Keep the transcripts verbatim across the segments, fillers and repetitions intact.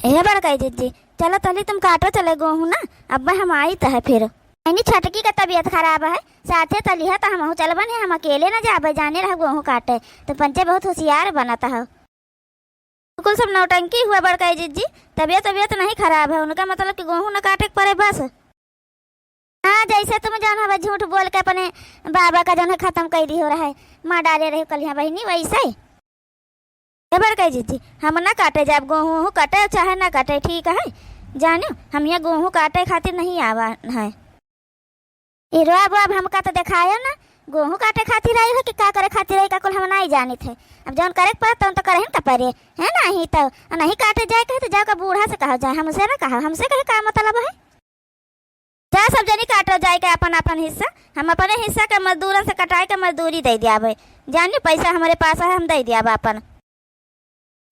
हे बड़कई जिज्जी, चलो तली तुम काटो चले गोहूँ ना, अब हम आइत है फिर। नहीं, छोटकी का तबियत खराब है, साथे तलिहा तो हमहू चलबन है, हम अकेले न जाबे, जाने रह गोहूँ काटे। तो पंचे बहुत होशियार बनत है। कुल सब नौटंकी हुआ बड़कई जिज्जी, तबियत तबियत नहीं खराब है उनका, मतलब कि गोहूँ न काटे के पड़े बस। हाँ, जैसे तुम जौन हवे झूठ बोल के अपने बाबा का जौन है खत्म कर दी हो रहा है, मार डाले रहे कलिया बहिनी वैसे। ए बड़कई जिज्जी, हम ना काटे जाब गोहूँ, ओहू काटे चाहे ना काटे, ठीक है? जानियो, हम यहाँ गोहूँ काटे खातिर नहीं आवा है। ए रो अब, अब हमका तो देखायो ना, गोहूँ काटे खातिर आई है कि का करे खातिर आई, का कुल हम नहीं जानित है। अब जौन करे के पड़त तौन तो करहिन का पड़े, है ना? ही तो नहीं काटे जाए कहे तो जाओ का बूढ़ा से कहो जाए, हमसे ना कहो, हमसे कहे का मतलब है? जा सब जनी काटो जाए के अपन अपन हिस्सा, हम अपने हिस्सा के मजदूरन से कटाए के मजदूरी दे दियाबे। जानी पैसा हमरे पास है, हम दे दियाबे अपन।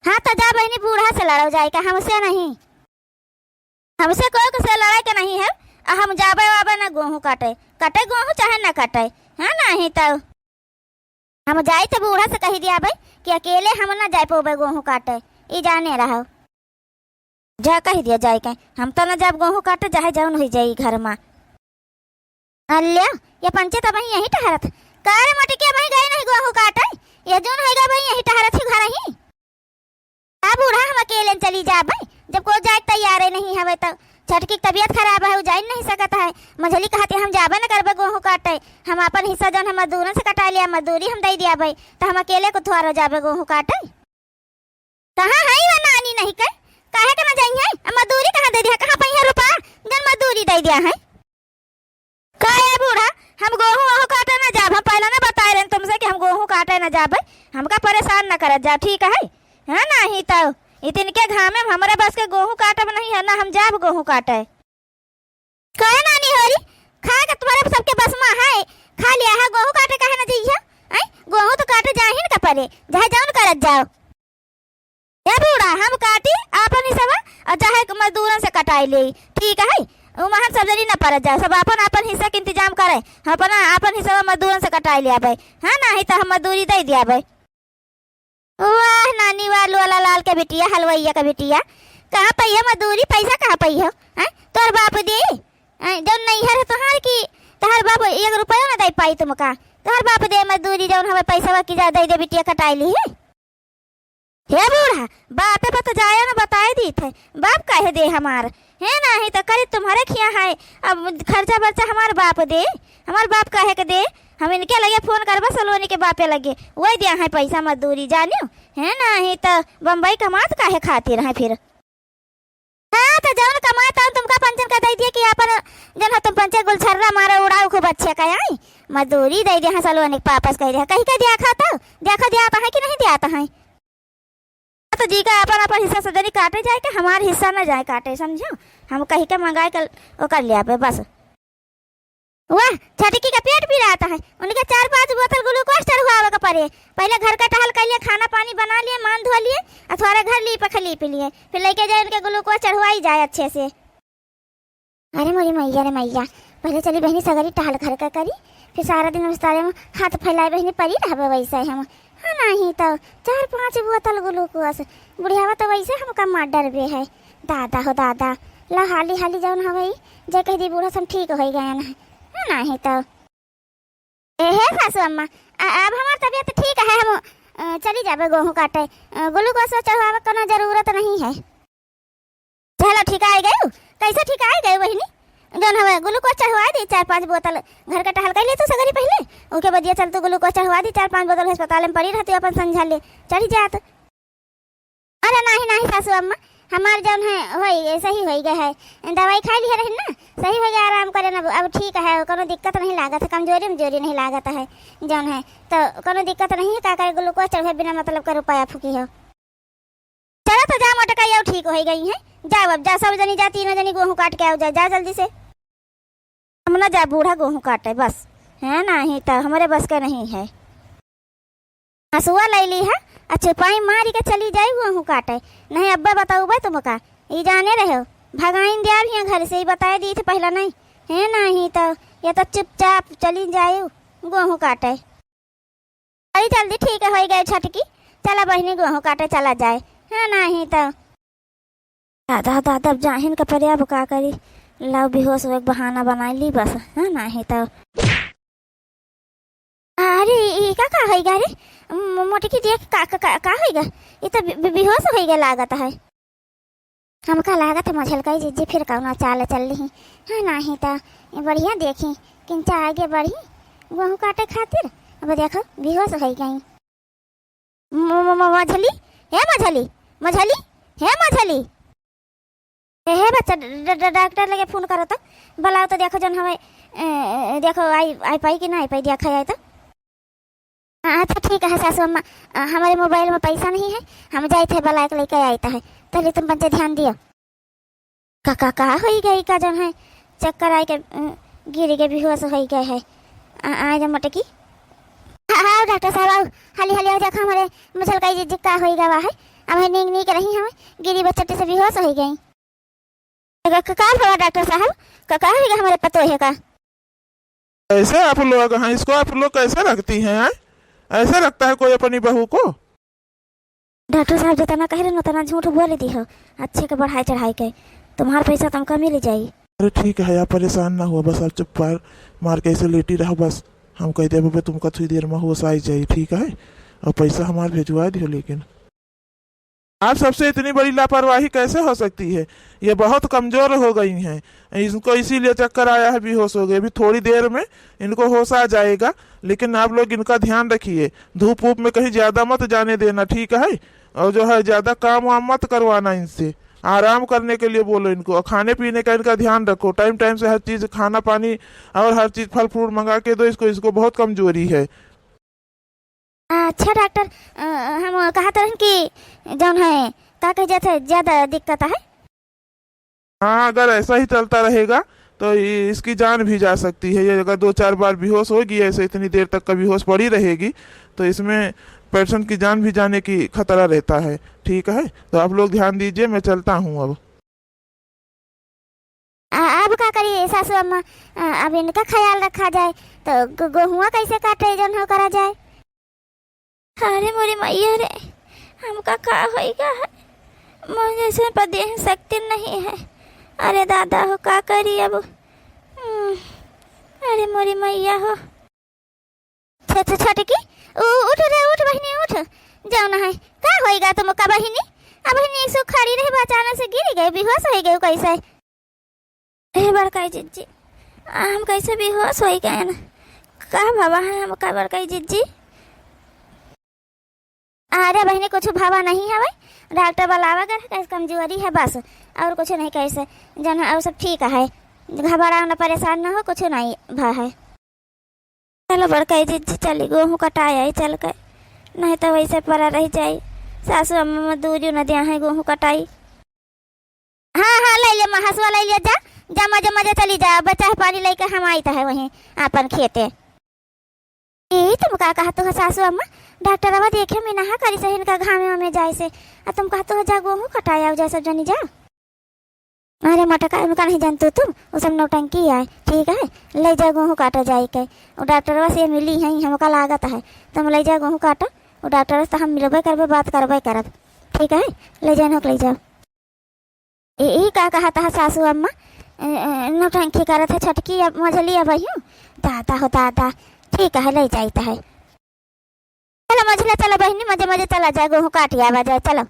हाँ तो जा बहिनी, बूढ़ा से लड़ो जाए के, हमसे नहीं, हमसे कोई से लड़ाई के नहीं है। आ हम जाबे वाबे ना गोहूँ काटे, कटे गोहूँ चाहे ना कटे, है ना? ही तो हम जाई तो बूढ़ा से कही दियाबे कि अकेले हम ना जाए पौबे गोहूँ काटे, ई जाने रहो। जा कही दिया जाए के, हम तो ना जाब गोहूँ काटे, चाहे जौन हुई जाई घर मा। अल्ले, ये पंचे तो वहीं यहीं टहरत। का रे मोटकी, वहीं गए नहीं गोहूँ काटे? ये जौन होइगा वहीं यहीं टहरत ही घर ही। आ बूढ़ा, हम अकेले चली जाबे, जब कोई जाए के तैयार ही नहीं हवे तो। छोटकी की तबियत खराब है, उ जाए नहीं सकत है। मझली कहती हम जाबे न करबे गोहूँ काटे, हम अपन हिस्सा जौन हम मजदूरन से कटा लिया, मजदूरी हम दे दियाबे, तो हम अकेले को थुआरो जाबे गोहूँ काटे। कहाँ है वो नानी नहीं के? काहे के न जाई है? अब मजदूरी कहाँ दे दिया? कहाँ पई है रुपया? जौन मजदूरी दे दिया है। का ए बूढ़ा, हम गोहूँ वोहूँ काटे न जाब, हम पहले न बताए रहे तुमसे कि हम गोहूँ काटे न जाबे, हमका परेशान न करत जाओ, ठीक है? हाँ, नहीं तो इतन के घामे में हमरे बस के गोहूँ काटब नहीं है, ना हम जाब गोहूँ काटे। काहे नानी होरी, खाए के तुम्हारे सबके बस में है, खा लिया है, गोहूँ काटे काहे न जइहा? हैं? गोहूँ तो काटे जाहिन का परे, चाहे जौन करत जाओ। ए बूढ़ा, हम काटी आपन हिस्सा और चाहे मजदूरन से कटाई ले, ठीक है? उमहन सब जनी न परत जाओ, सब आपन आपन हिस्सा के इंतजाम करे, हम अपना आपन हिस्सा मजदूरन से कटाई ले आबे, हाँ, नहीं तो हम मजदूरी दे दियाबे। वाह नानी, वाह लोला लाल के बिटिया, हलवैया के बिटिया, कहाँ पइहो मजदूरी, पैसा कहाँ पइहो? हैं? तोर बाप दे? हैं? जौन नैहर है तोहार की, तोहार बाप एक रुपया ना दे पाई तुमका। तोहार बाप दे मजदूरी, जौन हमें पैसा की जा दे दे बिटिया कटाई ली है। हे बूढ़ा, बापे पर तो जाया ना बताए दी थे, बाप काहे दे हमार? हे नाही तो करी तुम्हारे खिया है, अब खर्चा बर्चा हमार बाप दे, हमार बाप काहे के दे? हम इनके लगे फोन करबा सलोनी के बापे लगे, वही दिया है पैसा मजदूरी जानियो। हे नाही तो बम्बई कमात काहे खातिर है फिर? हाँ तो जौन कमाए तौन तुमका पंचन का दे दिए कि अपन जौन है तुम पंचे गुलछर्रा मारो उड़ाओ खूब अच्छे का आई, मजदूरी दे दिया है सलोनी के पापस कह दिया, कही के दिया खा तो देखो दिया तो है कि नहीं दिया तो है। तो जी का अपन अपन हिस्सा सब जनी काटे जाए के, हमार हिस्सा न जाए काटे, समझो? हम कही के मंगाए के ओकर ले आबे बस। वाह, छटकी का पेट पिरात है, उनके चार पाँच बोतल ग्लूकोज चढ़वावे के पड़े। पहले घर का टहल कर लिए, खाना पानी बना लिए, मान धो लिए, और थोड़ा घर लीप खलीप लिए, फिर लेके जाए उनके ग्लूकोज चढ़वाई जाए अच्छे से। अरे मोरी मैया रे मैया, पहले चली बहिनी सगरी टहल घर का करी, फिर सारा दिन बिस्तारे में हाथ फैलाए बहिनी पड़ी रहबे वैसे हम। हाँ, नहीं तो चार पाँच बोतल ग्लूकोज, बुढ़ियावा तो वैसे हमका मार डरबे है। दादा हो दादा, ला हाली हाली जौन हवे, जे कह दी बूढ़ा सन ठीक हो गए हैं। हाँ, नहीं तो। ए हे सासू अम्मा, आ, अब हमार तबियत ठीक है, हम, अ, चली जाबे गोहूँ काटे। अ, ग्लूकोज चढ़वावे कोनो जरूरत नहीं है। चलो, ठीक आ गए। कैसे ठीक आ गए बहिनी? जौन हवे ग्लूकोज चढ़वा दी चार पाँच बोतल, घर का टहल कर ले तू सगरी पहले, ओके बदिया चल तू ग्लूकोज चढ़वा दी चार पाँच बोतल, अस्पताल में पड़ी रहती अपन संझा ले चढ़ी जात। अरे नाही नाही सासू अम्मा, हमार जौन है होई सही होई गए है, दवाई खा लिए रही ना, सही हो गया, आराम करे ना, अब ठीक है, कोनो दिक्कत नहीं लागत है, कमजोरी उमजोरी नहीं लागत है जौन है, तो कोनो दिक्कत नहीं है, का करे ग्लूकोज चढ़े बिना मतलब का रुपया फूकी हो। चलो तो जा मोटका, ये ठीक हो गई है, जाओ अब जा, सब जनी जा, तीनों जनी गोहूँ काट के आओ, जा, जा जल्दी से। हम ना जा बूढ़ा गोहूँ काटे बस, है नाही तो हमरे बस के नहीं है। हसुआ ले ली है, आ चुपाई मारी के चली जाई गोहूँ काटे, नहीं अब्बा बताऊबे तुमका, ई जाने रहो, भगाइन दिया भी घर से, ई बताए दी थे पहला नहीं, है नाही तो ये तो चुपचाप चली जाई गोहूँ काटे। अरे जल्दी ठीक है, हो गए छटकी, चला बहिनी गोहूँ काटे चला जाए, हाँ नाही तो। दादा, दादा, अब जाहिन का परे, अब का करी? लाओ, बेहोश होए के बहाना बनाई ली बस, है ना? ही तो। अरे, ई का, का होइगा रे? म-, मोटकी देख, का, का, का, का होइगा? ई तो बे-, बे-, बेहोश होइगा लागत है। हमका लागत है मझलकई जिज्जी फिर कौनो चाल चल ली, है ना? ही तो बढ़िया देखी, किंचा आगे बढ़ी गोहूँ काटे खातिर। अब देखो, बेहोश होइ गई। म-, म-, म-, मझली, हे मझली, मझली, हे मझली। ए, हे बच्चा, ड-, ड-, ड-, डॉक्टर लगे फोन करो तो, बुलाओ तो, देखो जौन हमें, ए, ए, देखो आई, आई पाई कि ना आई पाई, देखा जाए तो। हाँ, अच्छा ठीक है सासू अम्मा, अ, हमारे मोबाइल में पैसा नहीं है, हम जाइत है बुलाए के लेके आइत है, पहले तुम पंचे ध्यान दियो। का, का, का होई गई का जौन है चक्कर आए के, अ, गिर के बेहोश होई गए है। आ, आ जा मोटकी। हाँ, हाँ, डॉक्टर साहब, आओ, हाली, हाली आओ, देखो हमारे मझलकई जिज्जी का होई गवा है। अब है नीक, नीक रही हमें, गिरी बचटे से बेहोश होई गई। का, का, का भवा डॉक्टर साहब, का, का होई गवा हमारे पतोहे का? कैसे आप लोग हैं, इसको आप लोग कैसे रखती हैं, हैं? ऐसे रखता है कोई अपनी बहू को? डॉक्टर साहब जितना कह रहे ना, उतना झूठ बोल दी हो, अच्छे के बढ़ाई चढ़ाई के, तुम्हार पैसा तुमका मिल जाई। अरे ठीक है, आप परेशान ना हुआ, बस आप चुप्पा मार के ऐसे लेटी रहो, बस हम कह देबे तुमका थोड़ी देर में होश आई जाई, ठीक है? और पैसा हमार भेजवा दियो, लेकिन आप सबसे इतनी बड़ी लापरवाही कैसे हो सकती है? ये बहुत कमजोर हो गई हैं, इनको इसीलिए चक्कर आया है, बेहोश हो गए। अभी थोड़ी देर में इनको होश आ जाएगा, लेकिन आप लोग इनका ध्यान रखिए, धूप वूप में कहीं ज़्यादा मत जाने देना, ठीक है? और जो है, ज़्यादा काम वाम मत करवाना इनसे, आराम करने के लिए बोलो इनको, और खाने पीने का इनका ध्यान रखो, टाइम टाइम से हर चीज़, खाना पानी और हर चीज़, फल फ्रूट मंगा के दो इसको, इसको बहुत कमजोरी है। अच्छा डॉक्टर, अ, हम कहत रहन कि जौन है, का कह जात है, ज्यादा दिक्कत है? हाँ, अगर ऐसा ही चलता रहेगा तो इ-, इसकी जान भी जा सकती है। ये अगर दो चार बार बेहोश होगी, ऐसे इतनी देर तक का बेहोश पड़ी रहेगी, तो इसमें पेशेंट की जान भी जाने की खतरा रहता है। ठीक है, तो आप लोग ध्यान दीजिए, मैं चलता हूँ अब। आ, अब का करी सासू अम्मा? आ, अब इनका ख्याल रखा जाए, तो ग-, गोहुआ कैसे काटे, जौन हो करा जाए? अरे मोरी मैया रे, हमका का होइगा है? मोर जैसन पर देह शक्ति नहीं है। अरे दादा हो, का करी अब? हम्म, अरे मोरी मैया हो। छ-, छ-, छोटकी, उ-, उठ रे, उठ बहिनी, उठ। जौन है, का होइगा तुमका बहिनी? अब बहिनी एक सौ खड़ी रहे, अचानक से गिर गए, बेहोश होइ गए कैसे? ए बड़काई जिज्जी, आ, हम कैसे बेहोश होइ गए न? का भवा है हमका बड़काई जिज्जी? अरे बहिनी, कुछ भवा नहीं हवे, डॉक्टर बुलावा गए, कैसे कमजोरी है बस, और कुछ नहीं कैसे, जौन है, और सब ठीक है, घबराओ न, परेशान न हो, कुछ नहीं भा है। चलो बड़काई जिज्जी, चली गोहूँ कटाए आई चल के, नहीं तो वैसे परा रह जाई। सासू अम्मा में दूजू न दिया है गोहूँ कटाई। हाँ, हाँ, ले ले, हसुआ ले ले, जा, जा, मजे, मजे चली जा, अब चाय पानी लेके हम आइत है वहीं आपन खेते। ए, तुम का कहत हो सासू अम्मा, डॉक्टरवा देखे में नहा करी सही इनका घामे वामे जाए से, आ तुम कहत हो जा गोहूँ कटाए आओ, जा सब जनी जा। अरे मोटका, उनका नहीं जानतू तुम, वो सब नौटंकी है, ठीक है? ले जा गोहूँ काटो जाई के, वो डॉक्टरवा से मिली है, हमका लागत है, तुम ले जा गोहूँ काटो, वो डॉक्टरवा से तो हम मिलबे करबे, बात करबे करब, ठीक है? ले जा, इनको ले जाओ। ए, ई का कहत है सासू अम्मा? ए, ए, नौटंकी करत है छोटकी, अब मझली अब यूं। दादा हो दादा, ठीक है, ले जाइत है। चलो मझला, चलो बहिनी, मजे मजे चला जाए, गोहूँ काट आवा जाए, चलो।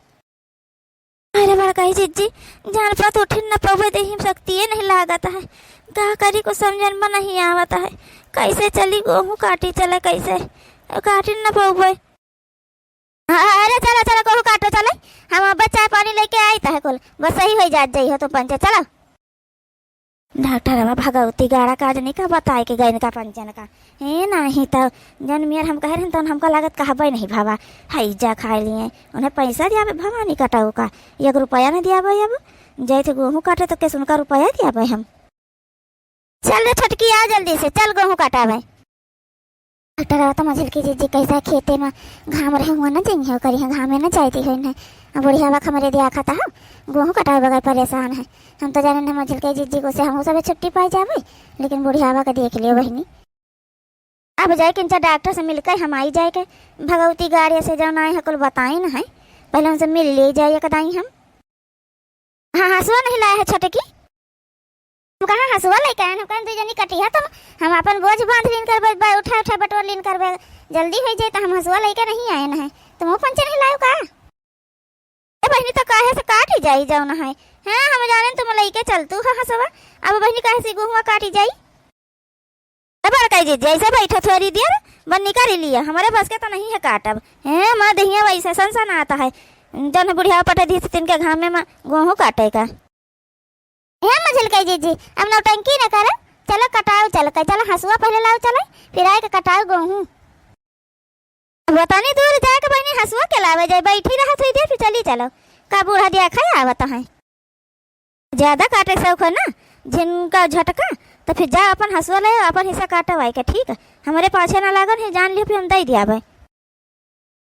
अरे बड़काई जिज्जी, जान पर तो उठिन न पउबे, देही में शक्तिये नहीं लागत है। का करी, कुछ समझन में नहीं आवत है, कैसे चली गोहूँ काटी, चले कैसे, काटिन न पउबे। हाँ, अरे चलो, चलो, गोहूँ काटो, चलो, हम अब चाय पानी लेके आइत है कुल, बस सही होइ जात जाई हो तुम पंचे, चलो। डॉक्टरवा भगवती गाड़ा का जनी का बताए के गइन का पंचन का। ए, नाही तो जौन मेर हम कहे रहन, तौन हमका लागत कहबे नहीं भवा। हई जा खाए लिए, उन्हें पैसा दियाबे भवा नहीं कटाऊ का, एक रुपया नहीं दियाबे। अब जाइत गोहूँ काटे तो कैसे उनका रुपया दियाबे हम। चल रे छोटकी, आ जल्दी से, चल गोहूँ काटाबे। डॉक्टरवा तो मझिलकी जिज्जी कैसा खेते में घाम रहे हुआ न जइहे, ओकरी यहाँ घामे न जाए दी होइन। अब बुढ़ियावा हमरे दिया खाता हो, गोहूँ कटाए बगैर परेशान है। हम तो जाने न मझिलकी जिज्जी को से हम सब छुट्टी पाए जावे, लेकिन बुढ़ियावा के देख लियो बहिनी। अब जाए किंचा डॉक्टर से मिलके हम आई जाए के, भगवती गाड़ी से जौन आए हैं कुल बताई न है, पहले उनसे मिल ले जाए एक दाई हम। हाँ, हँसुआ नहीं लाए है छोटकी। हम कहाँ हँसुआ लइके आएन, हम कहेन दुइ जनी कटिहा तुम, हम आपन बोझ बाँध लीन करबे, बा-, उठा उठा बटोर लीन करबे, जल्दी होइ जाए तो हम हँसुआ लइके नहीं आएन है, तुम पंचे नहीं लायो का? ए बहिनी, तो काहे से काटी जाई जौन है? हाँ, हम जानेन तुम लइके चलतू ह हँसुआ, अब बहिनी काहे से गोहुआ काटी जाई? ए बड़काई जीजी, ऐसे बैठो थोड़ी देर, बन निकाल लिया, हमरे बस के तो नहीं है काटब। हैं, हमार देहिया वैसे सनसनात है, जौन बुढ़िया पटे दी तिनके घामे में गोहूँ काटे का। हे मझिलकाई जीजी, अब नौटंकी न करो, चलो कटाओ चल के, चलो हँसुआ पहले लाओ चलो, फिर आए के कटाओ गोहूँ। अब तनी दूर जाए के बहिनी हँसुआ के लावे जाए, बैठी रहा थोड़ी देर, फिर चली चलो। का बूढ़ा देखा आवत है। ज्यादा काटे शौक है ना जिनका झटका, तो फिर जा अपन हँसुआ ले, अपन हिस्सा काटो आए के, ठीक है? हमरे पाछे ना लागन है, जान लियो, फिर हम दे दिया भाई।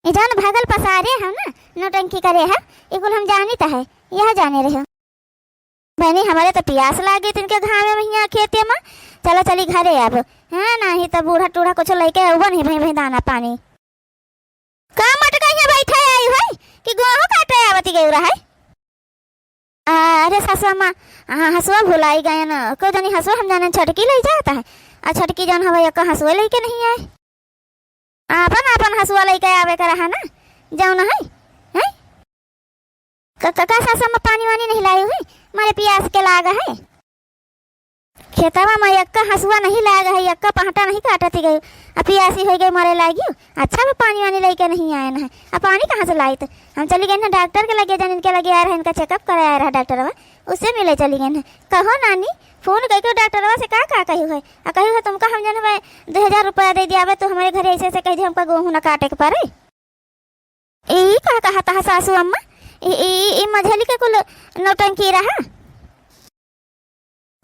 ई जौन भागल पसारे है ना, नौटंकी करे है, ई कुल हम जानित है, यह जाने रहे। बहिनी, हमरे तो पियास लागी तिनके घामे में हियाँ खेते में। चलो चली घरे अब। हाँ, नाही तो बूढ़ा टूढ़ा कुछ लइके अउबन ही भई भई दाना पानी। का मटका हियाँ बैठे आई है कि गोहूँ काटे आवती गई रहा है? अरे सासू अम्मा, हाँ, हँसुआ भुलाई गए न। कोई जनी हँसुआ हम जाने छोटकी लइ जात है। आ छोटकी जौन हवे, एको हँसुआ लइके नहीं आए। आपन, आपन हँसुआ लइके आवे के रहा ना, जौन है, हैं? क-, क-, का सासू अम्मा पानी वानी नहीं लाई हुई? मारे पियास के लाग है। खेतवा में एक्का हँसुआ नहीं लाग है, एक्का पहटा नहीं काटत गई। अब पियासी होइ गई, मरे लागी। अच्छा बा पानी वानी लइके नहीं आएन है। अब पानी कहाँ से लाइत? हम चली गई ना डॉक्टर के लगे, जन इनके लगे आए रहे, इनका checkup कराए आए रहा डॉक्टरवा, उससे मिले चली गई ना। कहो नानी, फोन कइके डॉक्टरवा से का, का कही है? आ कही है, तुमका हम जन भाई दो हजार रुपया दे दिया, अब तू हमरे घरे ऐसे, ऐसे कह दे, हमका गोहूँ ना काटे के पड़े। ई का कहत है सासू अम्मा? ई, ई, ई मझली के कुल नौटंकी रहा?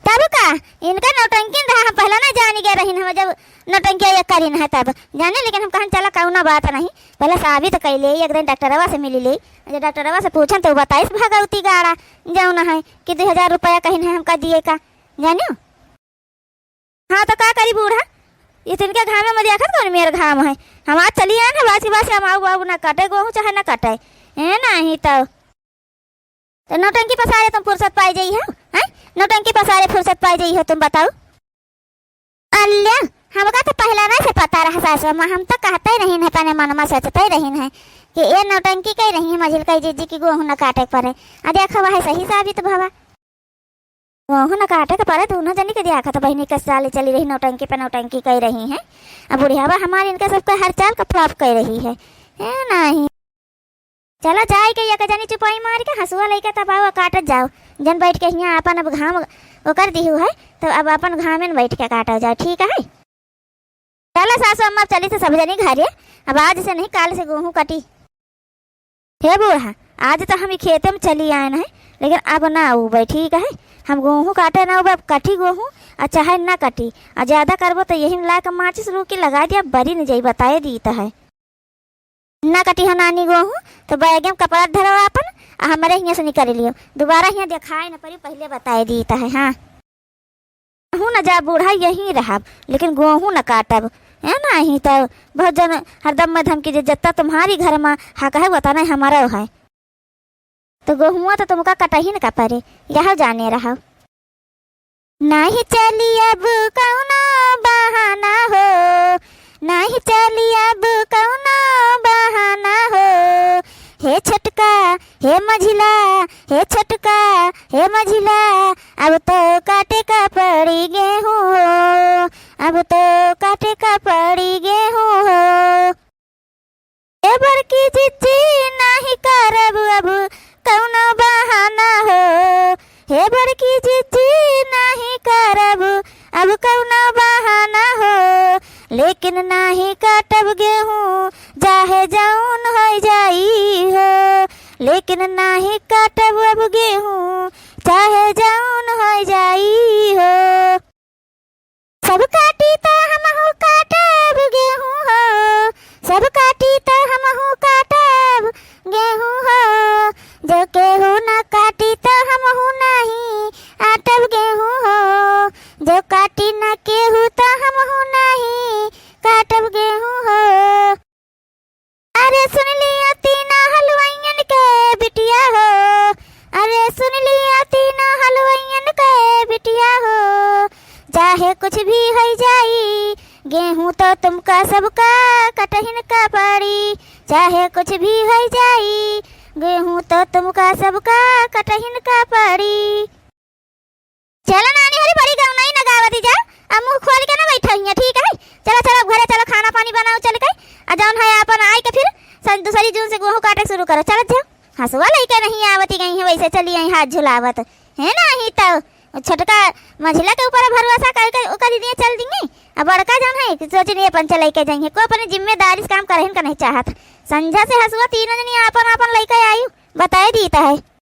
तब का? इनका नौटंकी रहा, हम पहला ना जानी गए रहिन, हम जब नौटंकी ये करिन है तब जाने, लेकिन हम कहन चला कौनो बात नहीं, पहले साबित कइ ले, एक दिन डॉक्टरवा से मिली ले, जब डॉक्टरवा से पूछन तो बताइस भगवती गाड़ा जौन है कि दो हजार रुपया कहिन है हमका दिए का, जानियो। हाँ, तो का करी बूढ़ा? ये तिनके घामे में देखत कौन मेर घाम है? हम आज चली आए ना, बाज के बाज के हम आऊ बाबू ना कटे गोहूँ चाहे ना कटे। ए, नहीं तो। तो नौटंकी पसारे तुम फुर्सत पाई जाई हो, हैं? नौटंकी पसारे फुर्सत पाई जाई हो तुम, बताओ। अल्या, हमका तो पहला ना से पता रहा सासू अम्मा, हम तो कहते ही रहीन है, अपने मन में सोचते ही रहीन है कि ये नौटंकी कही रही है, मझिलकाई जीजी की गोहूँ न काटे के पड़े। आ देखो, वह सही साबित भवा। गोहूँ न काटे के पड़े, दोनों जनी के देखा तो बहिनी के साले चली रही, नौटंकी पे नौटंकी कह रही हैं। अब बुढ़ियावा हमारे इनके सबके हर चाल का flop कह रही है। ए नहीं। चला जाए के एक जनी चुपाई मार के हँसुआ लेके तब आओ, काटत जाओ। जन बैठ के हियाँ आपन अब घाम ओकर दिहू है, तो अब आपन घामे में बैठ के काटा जाओ, ठीक है? चला सासू अम्मा, अब चली तो सब जनी घरे, अब आज से नहीं, काल से गोहूँ कटी। हे बूढ़ा, आज तो हम ई खेते में चली आएन है, लेकिन अब ना उबे, ठीक है? हम गोहूँ काटे ना उबे, अब कटी गोहूँ, आ चाहे ना कटी, आ ज्यादा करबो तो यही में लाके माचिस रूकी लगा दिया, बरी न जाई, बताए दीत है। ना कटी हो नानी गोहूँ, तो बैगे में कपड़ा धरो आपन, आ हमरे हियाँ से निकल लियो, दोबारा हियाँ देखाए न परी, पहले बताए दीत है, हाँ। कहूँ न जा बूढ़ा, यहीं रहब, लेकिन गोहूँ न काटब। ए नाही तो बहुत जन हरदम में धमकी दे, जत्ता तुम्हारी घर में हक है, वतना हमारा है। तो गोहुआ तो तुमका कटही न का परे, यह जाने रहब। नाही चली अब कौनो बहाना हो, नाही चली अब कौनो बहाना हो। हे छोटका, हे मझिला, हे छोटका, हे मझिला, अब तो काटे का पड़ी गेहूँ हो, अब तो काटे का पड़ी गेहूँ हो। ए बड़की जिज्जी, नाही करब अब कौनो बहाना हो। हे बड़की जिज्जी, नाही करब अब कौनो बहाना हो। लेकिन नाही काटब गेहूँ, चाहे जौन होइ जाई हो। लेकिन नाही काटब अब गेहूँ, चाहे जौन होइ जाई हो। सब काटी त हमहू काटब गेहूँ हो, सब काटी त हमहू काटब गेहूँ हो। जो केहू ना चाहे कुछ भी होइ जाई, गेहूं तो तुमका सबका कटहिन का पड़ी। चाहे कुछ भी होइ जाई, गेहूं तो तुमका सबका कटहिन का पड़ी। चला नानी, हरी भरी गवनई न गावत जा, अब मुंह खोल के न बैठा हियां, ठीक है? चला, चला, अब घरे चला, खाना पानी बनाओ चल के, आ जौन है आपन आइ के फिर सन-, दूसरी जून से गेहूं काटे शुरू करो, चलत जाओ। हसुआ लइके नहीं आवत गई है, वैसे चली आई हाथ झुलावत, है ना? ही तो छोटका मझिला के ऊपर भरोसा करके ओकर दीदी चल दी, अब बड़का जौन है कि सोचनी अपन चले के जाइए, कोई अपनी जिम्मेदारी से काम करहिन का नहीं चाहत। संझा से हसुआ तीनों जनी आपन आपन लइके आयु, बताए दीत है।